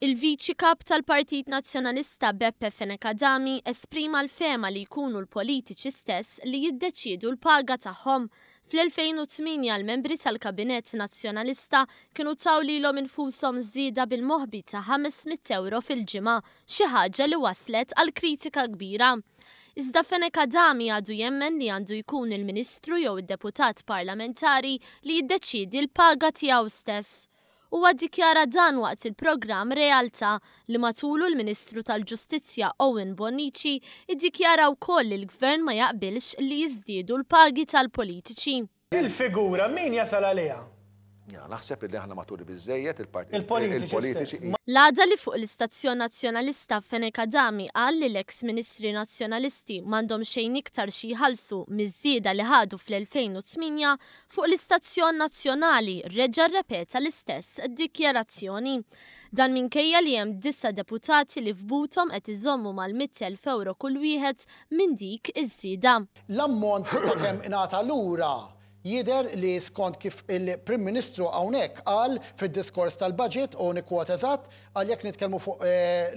Il-Viċi Kap tal-Partit Nazzjonalista Beppe Fenech Adami esprima l-fehma li jkunu l-politiċi stess li jiddeċiedu l-paga tagħhom. Fl-2008 l-membri tal-Kabinett Nazzjonalista kienu taw lilhom infushom żieda bil-moħbi ta' 500 ewro fil-ġimgħa, xi ħaġa li wasslet għal kritika kbira. Iżda Fenech Adami għadu jemmen li għandu jkun il-Ministru jew id-Deputat Parlamentari li jiddeċiedi l-paga tiegħu stess. Huwa ddikjara dan waqt il-programm Realtà li matulu l-Ministru tal-Ġustizzja Owen Bonnici ddikjara wkoll li l-Gvern ma jaqbilx li jiżdiedu l-pagi tal-politiċi. Il-figura min jasal għaliha? Jiena naħseb illi aħna maturi biżżejjed, il-politiċi. L-għada li fuq l-istazzjon Nazzjonalista Fenech Adami qal li l-eks Ministri Nazzjonalisti m'għandhom xejn iktar xi jħallsu miż-żieda li ħadu fl-2008, Fuq l-istazzjon nazzjonali reġa' rrepeta l-istess dikjarazzjoni. Dan minkejja li hemm disa' deputati li f'buthom qed iżommu mal-100,000 ewro kull wieħed minn dik iż-żieda. L-ammont ta' kemm ingħata lura jidher li skont kif il-Prim Ministru hawnhekk qal fid-diskors tal-budget, u nikkwota eżatt, qal jekk nitkellmu fuq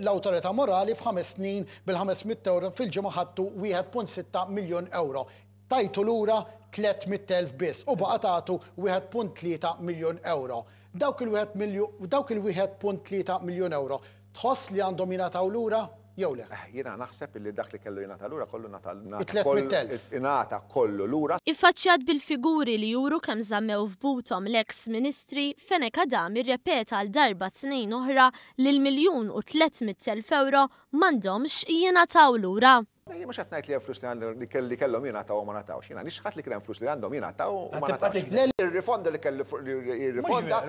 l-awtorità morali f'ħames snin bil-500 ewro fil-ġimgħa ħadtu 1.6 miljun ewro. Tajtu lura 300,000 biss u baqa' tagħtu 1.3 miljun ewro. Dawk il-wieħed milju, dawk il-1.3 miljun ewro tħoss li għandhom jingħataw lura jew le? Jiena naħseb illi dak li kellu jingħata lura kollu ngħata It-300,000. ingħata kollu lura. Iffaċċjat bil-figuri li juru kemm żammew f'buthom l-eks Ministri, Fenech Adami rrepeta għal darba tnejn oħra li l-miljun u 300,000 ewro m'għandhomx jingħataw lura. Jien mhux qed ngħid li hemm flus li għandhom li kelli kellhom jingħataw u ma ngħatawx. Jiena nixħat li kien hemm flus li għandhom jingħataw u ma ngħatawx. Ir-rifonda li kelli jirrifonda.